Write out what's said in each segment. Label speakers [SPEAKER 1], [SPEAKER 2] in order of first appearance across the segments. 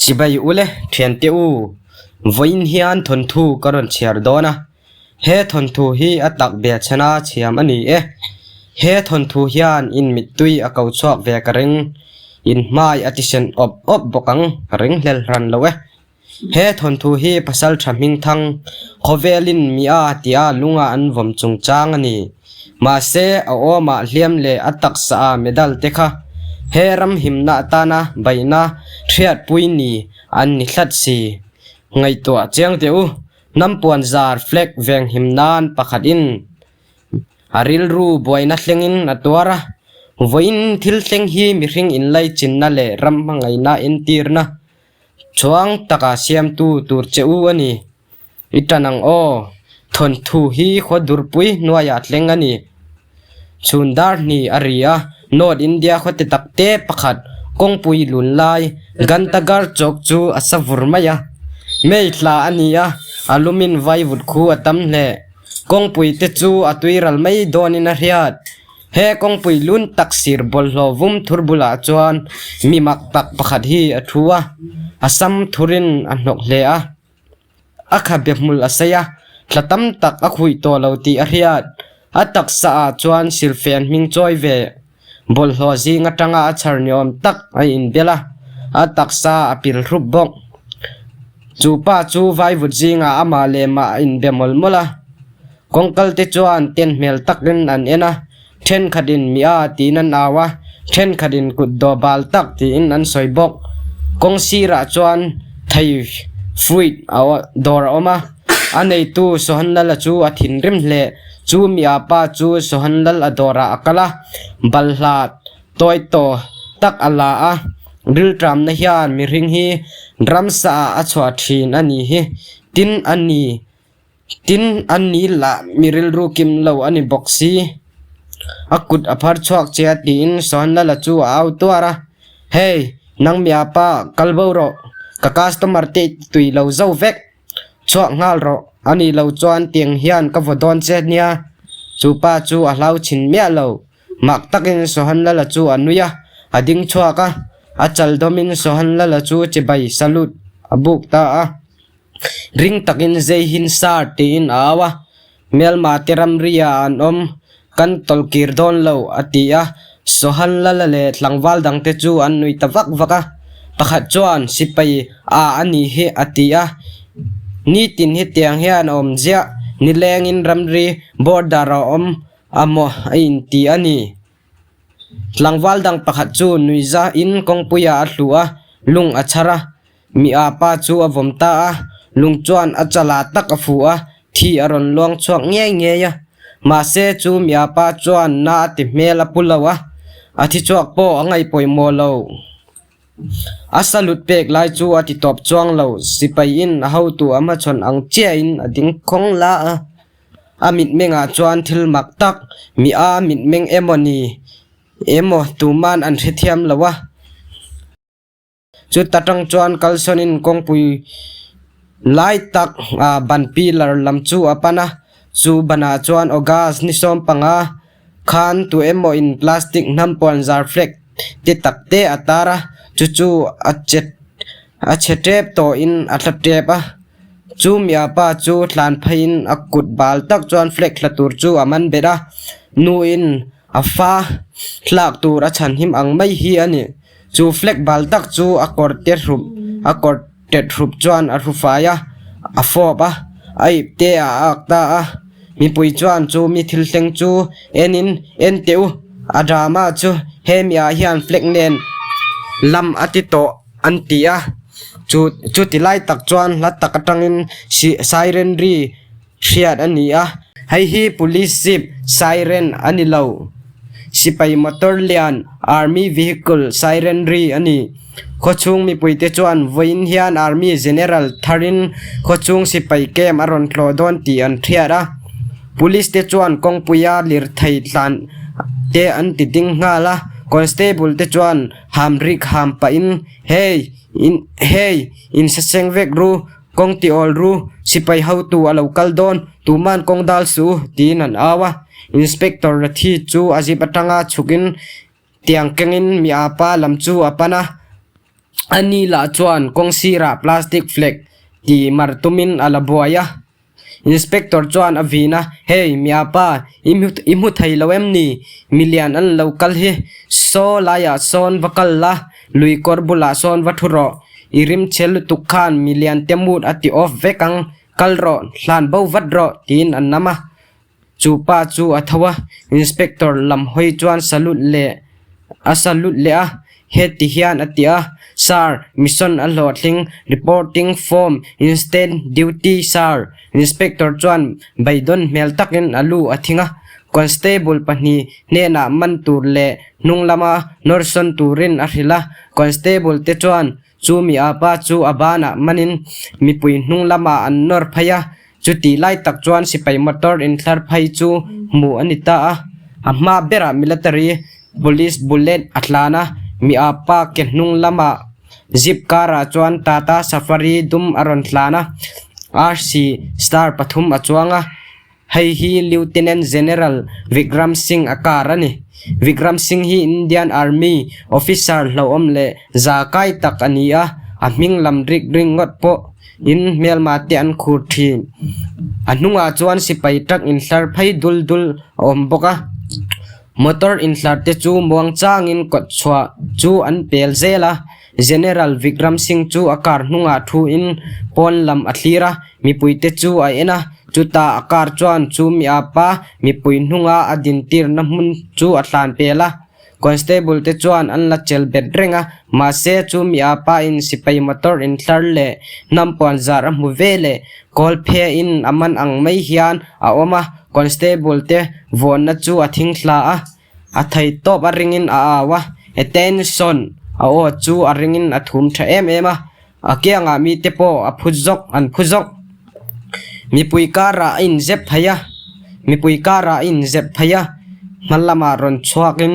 [SPEAKER 1] Chibai ule thiante u, vawiin hian thawnthu ka rawn chhiar dawn a, he thawnthu hi a tak bel chhana chhiam a ni e. He thawnthu hian in mittui a ko chhuak ve ka ring, in hmai a tisen awp awp bawk ang ka ring hlel hran lo e. He thawnthu hi pasal tha hmingthang khawvelin mi-a tia lunga an vawm chungchang a ni. Mahse, a awmah hliam leh a taksa-a medal te kha he ram himna atana baihna hriatpui ni an ni hlat si. Ngaihtuah chiang teh u, hnam puanzar flag venghim nan pakhatin A rilru buaina thlengin a tuar a, vawiin thil thleng hi mihring inlaichinna leh ram hmangaihna entirna chuang taka siamtu tur che u a ni. I tan ang aw, thawnthu hi khaw durpui hnuaiah thleng a ni. Chhun dar hnih a ri a, North India khaw ti tak te pakhat kawngpui lun lai Gantagar chawk chu a sa vur mai a. May thla a ni a, a lumin vaivut khu a tam hle. Kawngpui te chu a tui ral mai dawnin a hriat. He kawngpui lun tak sir bawlhhlawh vum thur bulah chuan mi mak tak pakhat hi a thu a, a sam thurin a hnawk hle a. A khabe hmul a sei a, thla tam tak a khuih tawh lo tih a hriat. A taksa ah chuan silfen hming chawi ve bawlhhlawh zing atanga a chhar ni awm tak a inbel a, a taksa a pil hrup bawk. Chu pa chu vaivut zingah amah leh mah a inbe mawlh mawlh a, kawngkal te chuan ten hmel takin an en a, thenkhatin mi a tiin an au a, thenkhatin kut dawh bal tak tiin an sawi bawk. Kawng sirah chuan thei fruit a dawr a awm a, a neitu Sohanlala chu a thinrim hle. Chu mi a pa chu Sohanlal a dawrah a kal a, balhla tawi tawh tak a la a, rilṭamna hian mihring hi ramsa ah a chhuah ṭhin a nih hi, tin a ni, tin a ni lah mi rilru kim lo a ni bawk si. A kut a phar chhuak che a tiin Sohanlala chu a au tuar a, Hey, nang mi a pa, kal bo rawh, ka customer te i tui lo zo vek. Chhuak nghal rawh, a nih lo chuan tiang hian ka vaw dawn che nia. Chu pa chu a hlau chhin miah lo. Mak takin Sohanlala chu a nui a, a ding chhuak a, a chal dawmin Sohanlala chu chibai salute a buk ta a. Ring takin Jai Hind Sir tiin a au a, Hmelma te ramria an awm, kan tawlhkir dawn lo, a ti a. Sohanlala leh tlangval dangte chu an nui ta vak vak a. Pakhat chuan, Sipai a a nih hi, a ti a. Nitin hetiang hian a awm ziah, nilengin ramri border a awm a maw a inti a ni. Tlangval dang pakhat chu nuizahin kawngpuiah a hluh a, lung a chhar a. Mi a pa chu a vawm ta a, lung chuan a chala tak a fuh a, thi a rawn luang chhuak ngei ngei a. Mahse chu mi a pa chuan na a ti hmel a pu lo a, a thi chhuak pawh a ngaihpawimawh lo. A salut pek lai chu a ti tawp chuang lo, sipaiin a hotu a hmachhawn ang chiahin a ding khawng la a. A mitmengah chuan thil mak tak, mi a mitmeng emaw ni emaw tuman an hrethiam lo a. Chuta tang chuan kalsawnin kawngpui lai tak ah ban pillar lam chu a pan a, chu banah chuan August ni 15 khan tu emaw in plastic hnam puan zar flag ti tak te a tar a, chu chu a che a chhe tep tawhin a thla tep a, chu mia pa chu thlan pheiin a kut bal tak chuan flag thla tur chu a man bet a, nuin a fa hlak tur a chhanhim ang mai hi a ni. Chu flag bal tak chu a kawr te hrup a kawr tet hrup chuan a hru fai a, a fawp a, a ip te a ak ta a. Mipui chuan chu mi thil thleng chu enin en teh u, a drama chu hemi ah hian flag nen lam a ti tawh an ti a. Chu chuti lai tak chuan hla tak atangin si siren ri hriat a ni a. Hei hi police jeep siren a ni lo. Sipai motor lian army vehicle siren ri a ni. Khawchhung mipuite chuan vawiin hian army general tharin khawchhung sipai camp a rawn tlawh dawn tih an hriat a. Police te chuan kawngpuia lirthei tlan te an ti ding nghal a. Constable te chuan hamrik ham pahin hei in hei insaseng vek ru. Kawng ti awl ru, sipai hotu a lo kal dawn, tuman kawng dal suh u, tiin an au a. Inspector Rathi chu a zip atanga chhukin tiang kengin mi a pa lam chu a pan a. Ani lah chuan kawng sirah plastic flag ti mar tumin a la buai a. Inspector chuan a vin a, Hey, miapa, i i hmu thei lo em ni? Milian an lo kal hi. Saw laiah sawn va kal la, lui kawr bulah sawn va thu rawh. I rim chhe lutuk khan milian te mood a ti off vek ang. Kal rawh, hlan bo vat rawh, tiin an nam a. Chu pa chu a tho a, inspector lam hawi chuan salute leh a salute leh a, heti hian a ti a, Sir, mission a hlawhtling, reporting form instant duty sir. Inspector chuan beidawn hmel takin a lu a thing a, constable pahnih hnenah man tur leh hnung lama nawrsawn turin a hrilh a, constable te chuan Chu mi a pa chu a banah manin mipui hnung lamah an nawr phei a, chutih lai tak chuan sipai motor inthlar phei chu hmuh a ni ta a. A hma berah military police bullet a tlan a, mi a pa ke hnung lamah jeep car ah chuan Tata Safari dum a rawn tlan a, RC star pathum a chuang a. Hei hi Lieutenant General Vikram Singh a car a ni. Vikram Singh hi Indian Army officer hlauhawm leh za kai tak a ni a, a hming lam rik ringawt pawh in hmelma te an khur thin. A hnungah chuan sipai truck inhlar phei dul dul a awm bawk a. Motor inhlar te chu muang changin kawt chhuah chu an pel zel a. General Vikram Singh chu a car hnungah thu in pawn lam a thlir a, mipui te chu a en a, chutah a car chuan chu mi a pa mipui hnunga a dintirna hmun chu a thlan pel a. Constable te chuan an la chel bet reng a, mahse chu mi a pa in sipai motor inthlar leh hnam puan zar a hmu ve leh kawl phe in a man ang mai hian a awm a, constable te vawnna chu a thing thla a. A thei tawp a ringin a au a, Attention! A aw chu a ringin a thum tha em em a, a kiangah mite pawh a phu zawk an phu zawk. Mipui karah a inzep phei a, mipui karah a inzep phei a, hma lamah rawn chhuakin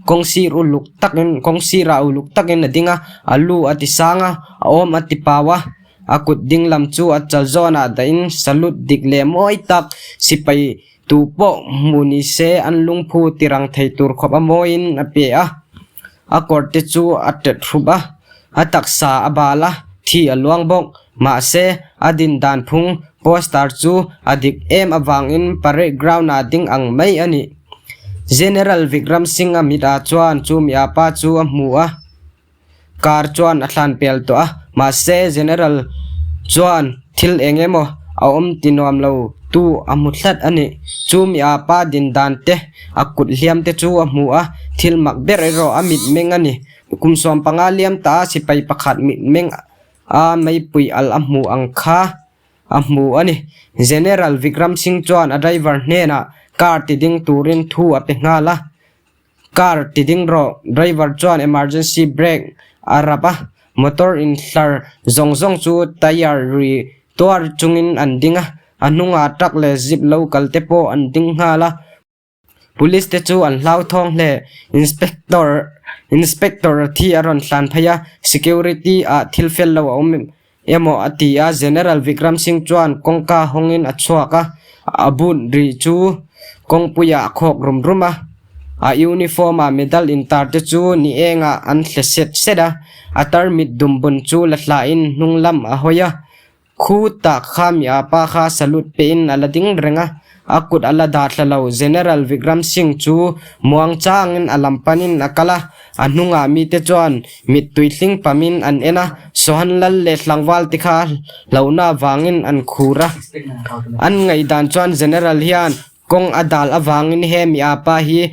[SPEAKER 1] kawng sir uluk takin kawng sirah uluk takin a ding a, a lu a ti sang a, a awm a ti pau a. A kut ding lam chu a chal zawnah dahin salute dik leh mawi tak sipai Tu pawh hmu ni se an lungphu tirang thei tur khawp a mawiin a pe a, a kawr te chu a tet hrup a, a taksa a bal a, thi a luang bawk. Mahse, a din dan phung poster chu a dik em avangin parade ground-ah ding ang mai a ni. General Vikram Singh-a mitah chuan chu mi a pa chu a hmu a. Car chuan a thlan pel tawh a, mahse General chuan thil eng emaw a awm ti nuam lo tu a hmu tlat a ni. Chu mi a pa din dan te, a kut hliam te chu a hmu a, thil mak ber erawh a mitmeng a ni. Kum 15 liam ta a sipai pakhat mitmeng a meipui al a hmu ang kha a hmu a ni. General Vikram Singh chuan a driver hnenah car ti ding turin thu a pe nghal a. Car ti ding rawh, driver chuan emergency brake a rap a, motor inhlar zawng zawng chu tyre ri tuar chungin an ding a, a hnungah truck leh jeep lo kal te pawh an ding nghal a, police te chu an hlauthawng hle, inspector inspector thi a rawn hlan phei a, security ah thil fel lo a awm emaw a ti a, General Vikram Singh chuan kawngka hawngin a chhuak a, a boot ri chu kawngpuiah a khawk rum rum a, a uniform ah medal intar te chu ni engah an hle set set a, a tarmit dumbun chu la hlahin hnung lam a hawi a, khutah kha mi a pa kha salute pehin a la ding reng a. A kut a la dah thla lo. General Vikram Singh chu muang changin a lam panin a kal a, a hnungah mite chuan mittui hling pamin an en a, Sohan Lal leh tlangval te kha hlauhna avangin an khur a. An ngaihdan chuan General hian kawng a dal avangin he mi apa hi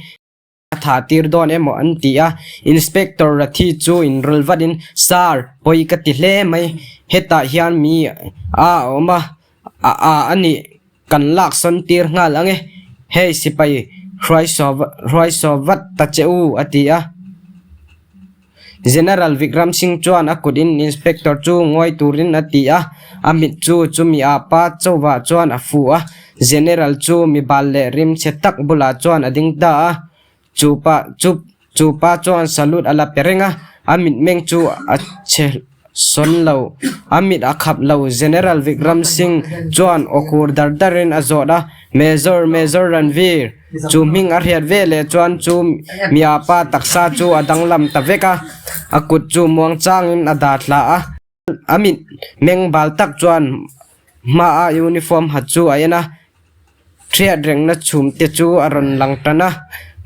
[SPEAKER 1] A tha tir dawn emaw an ti a, Inspector Rathi chu inrawl vatin, Sir, pawi ka ti hle mai, hetah hian mi a a awm a, a a a nih kan lak sawn tir nghal ang e, hei sipai hruaisaw vat ta che u a ti a. General Vikram Singh chuan a kut in Inspector chu ngawi turin a ti a, a mit chu chumi ah pa chauhvah chuan a fu a, General chu mi bal leh rim chhe tak bulah chuan a ding ta a, chu pa chu chu pa chuan salute a la pe reng a, a mitmeng chu a chhe. sawn lo, a mit a khap lo. General Vikram Singh chuan aw khur dar darin a zawt a, Major, Major Ranveer! Chu hming a hriat ve leh chuan chu miapa taksa chu a danglam ta vek a, a kut chu muangchangin a dah thla a. A mit meng bal tak chuan hmaa uniform ha chu a en a, hriat rengna chhum te chu a rawn lang tan a,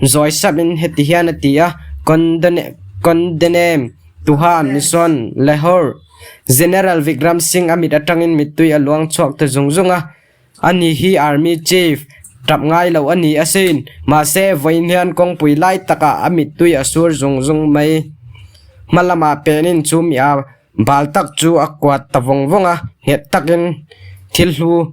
[SPEAKER 1] zawi sap in heti hian a ti a, Kondenem, Tuhan, Mission, Lahore, General Vikram Singh a mit atangin mittui a luang chhuak ta zung zung a, ani hi Army Chief tap ngai lo a ni asin, mahse vawiin hian kawngpui lai takah a mittui a sur zung zung mai. Hma lamah penin chu mi a bal tak chu a kuat ta vawng vawng a, nghet takin thil hlu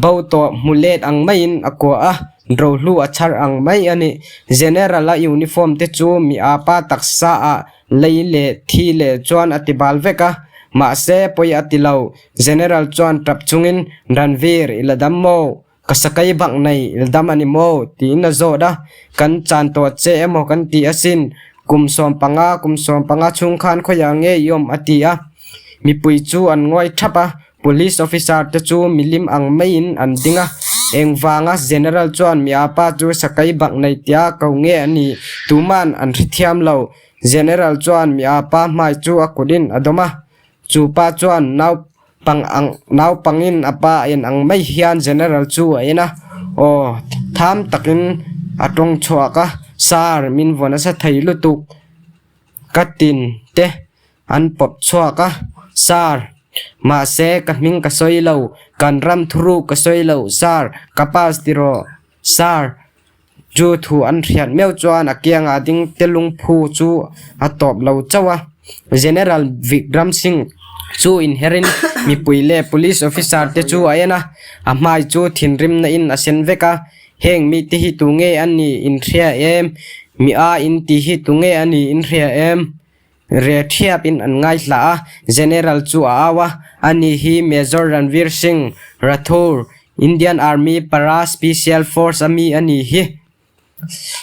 [SPEAKER 1] bo tawh hmu let ang maiin a kuah a, rohlu a chhar ang mai a ni. General-a uniform te chu mi a pa taksa ah lei leh thi leh chuan a ti bal vek a, mahse pawi a ti lo. General chuan tap chungin, Ranveer, i la dam maw? Ka sakai bak nei, i la dam a ni maw? tiin a zawt a, Kan chan tawh che emaw kan ti asin, kum 15, kum 15 chhung khan khawiah nge i awm? a ti a. Mipui chu an ngawi thap a, Police officer te chu milim ang maiin an ding a, engvanga General chuan miapa chu sakai bak nei tia ko nge a nih tuman an hrethiam lo. General chuan miapa hmai chu a kutin a dawm a, chu pa chuan naupang ang naupangin a pa a en ang mai hian General chu a en a, aw tham takin a tawng chhuak a, Sir, min vaw nasa thei lutuk ka tin te. An pawp chhuak a, Sir, mahse ka hming ka sawi lo, kan ram thuruk ka sawi lo, Sir, ka pass ti rawh, Sir, chu thu an hriat meuh chuan a kiangah ding te lungphu chu a tawp lo chauh a. General Vikram Singh chu inherin mipui leh police officer te chu a en a, a hmai chu thinrimna in a sen vek a, Heng mite hi tunge a nih in hria em? Mi a in tih hi tunge a nih in hria em? Re thiap in an ngaihla a, General chu a au a, ani hi Major Ranveer Singh Rathore, Indian Army Para Special Force a mi a ni hi.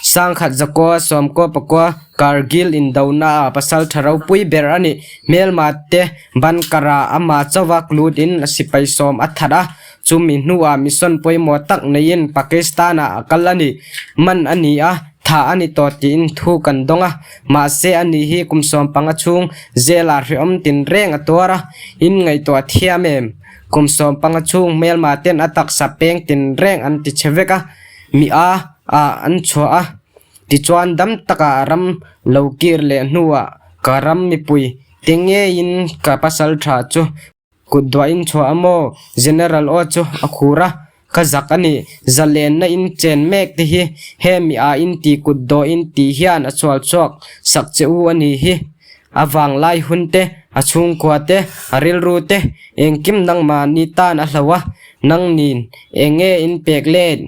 [SPEAKER 1] Sangkhat Zakua Sawmkua Pakua Kargil indona ah pasal tha ropui ber a ni. Hmelma te Bankara amah chauha lut in sipai sawm a that a, chumi hnuah mission pawimawh tak neiin Pakistan ah a kal a ni. Man a ni a, thah a ni tawh tiin thu kan dawng a. Mahse a ni hi kum 15 chhung jail-ah hrehawm tinreng a tuar a, in ngaihtuah thiam em? Kum 15 chhung hmelma ten a taksa peng tinreng an ti chhe vek a, mi a ah an chhuah a. Tichuan dam takah ram lo kir leh hnuah ka ram mipui te ngeiin ka pasal tha chu Kut duah in chhuah a maw? General aw chu a khur a, ka zak a ni. Zalenna in chen mek te hi hemi ah in ti kut dawh in ti hian a chhual chhuak sak che u a nih hi. A vanglai hun te, a chhungkua te, a rilru te, engkim nangmahni tan a hlo a, nangnin eng nge in pek let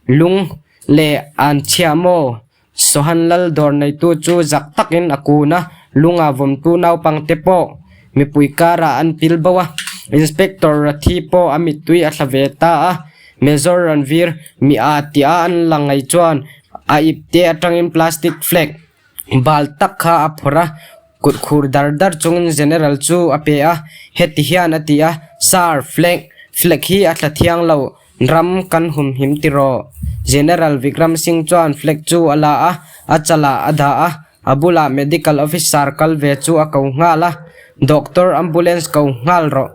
[SPEAKER 1] lung leh an chhia maw? Sohan Lal dawr neitu chu zak takin a kun a, lunga vawmtu naupangte pawh mipui karah an pil bo a. Inspector Rathi pawh a mittui a thla ve ta a, Major Ranveer mi a tia an la ngaih chuan a ipte atangin plastic flag bal tak kha a phawrh a, kut khur dar dar chungin General chu a pe a, heti hian a ti a, Sir, flag, flag hi a thla thiang lo. Ram kan humhim tiraw? General Vikram Singh chuan flag chu a la a, a chalah a dah a, a bulah medical officer kal ve chu a ko nghal a, Doctor ambulance ko nghal rawh.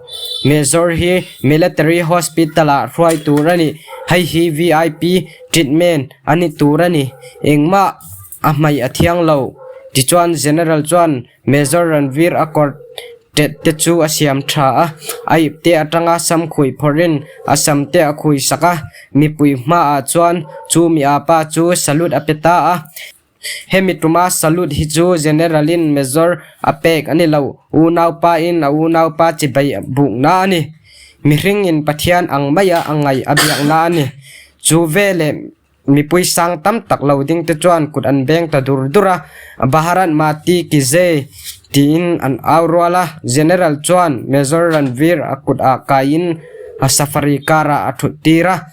[SPEAKER 1] Major hi military hospital ah hruai tur a ni, hei hi vip treatment a ni tur a ni, engmah a hmaih a thiang lo. Tichuan General chuan Major Ranveer a kawr tet te chu a siam tha a, a ip te atanga sam khuih phawrhin a sam te a khui sak a, mipui hmaah chuan chu mi a pa chu salute a pe ta a. Hemi tuma salute hi chu General in Major a pek a ni lo, unaupa in a unaupa chibai bukna a ni. Mihring in Pathian ang maia a ngaih a biakna a ni. Chu veleh. Mipui sang tam tak lo ding te chuan kut an beng ta dur dur a, Bharat Mati ki jai tiin an au rual a, General chuan Major Ranveer a kut ah kaiin a safari car ah a thut tir a.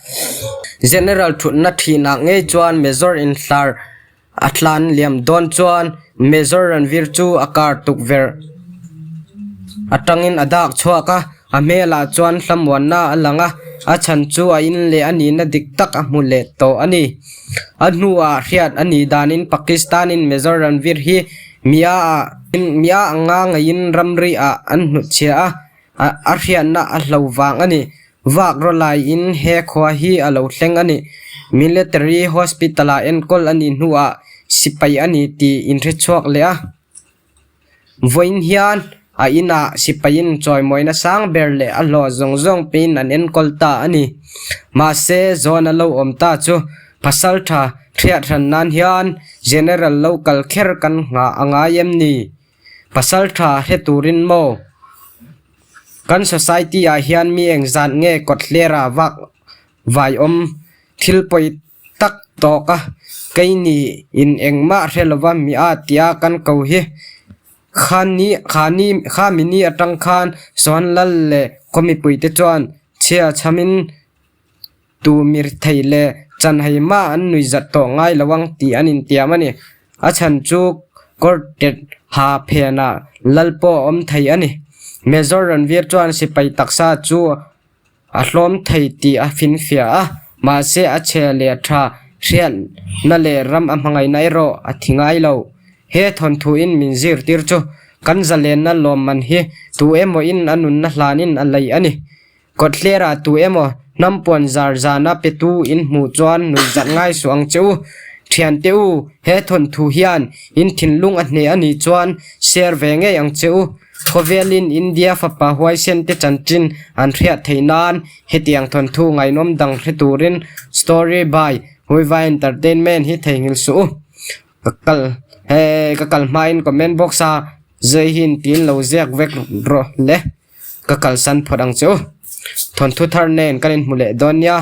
[SPEAKER 1] General thutna thinah ngei chuan Major inhlar a tlan liam dawn chuan Major Ranveer chu a car tukverh. Atangin a dak chhuak a, a hmelah chuan hlamuanna a lang a, a chhan chu a in leh a nihna dik tak a hmu leh tawh a ni. A hnuah hriat a nih danin Pakistan-in Major Ranveer hi Mia ah Mia anga ngeiin ramri ah an hnutchhiah a, a hriatna a hlo vang a ni. Vak raw laiin he khua hi a lo thleng a ni. Military Hospital-ah enkawl a nih hnuah sipai a ni tih inhrechhuak leh a. Vawiin hian a inah sipaiin chawimawina sang ber leh a hlawh zawng zawng peiin an enkawl ta a ni. Mahse, zawn a lo awm ta chu pasal tha hriat hran nan hian General lo kal kher kan nghah a ngai em ni? Pasal tha hre turin maw? Kan society ah hian mi engzat nge kawthlera vak vai awm thil pawi tak tawk a, keini in engmah hre lova mi a tia kan ko hi. Khani khani khami ni atang khan Sohanlal leh khaw mipuite chuan chhia chhamin tu mir thei leh chanhai mah an nui zat tawh ngai lo ang tih an intiam a ni. A chhan chu kawrtet ha phenah lal pawh a awm thei a ni. Major Ranveer chuan sipai taksa chu A hlawm thei tih a finfiah a, mahse a chhe leh tha hriatna leh ram a hmangaihna erawh a thi ngai lo. He thawnthuin min zirtir chu kan zalenna lawmman hi tu emaw in a nunna hlanin a lei a ni. Kawthlera tu emaw hnampuan zar zana petu in hmuh chuan nuihzat ngai suh ang che u. Thiante u, he thawnthu hian in thinlung a hneh a nih chuan share ve ngei ang che u. Khawvelin India fapa huaisen te chanchin an hriat theih nan hetiang thawnthu ngaihnawm dang hre turin Story by Huiva Entertainment hi theihnghilh suh u. Ka kal he ka kal hmain comment box a zai hi intiin lo ziak vek rawh le ka kalsan phawt ang che u. Thawnthu thar nen kan inhmu leh dawn nia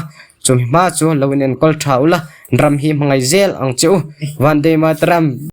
[SPEAKER 1] chumi hma chu lo inenkawl tha ula ram hi hmangaih zel ang che u. Vande Mataram.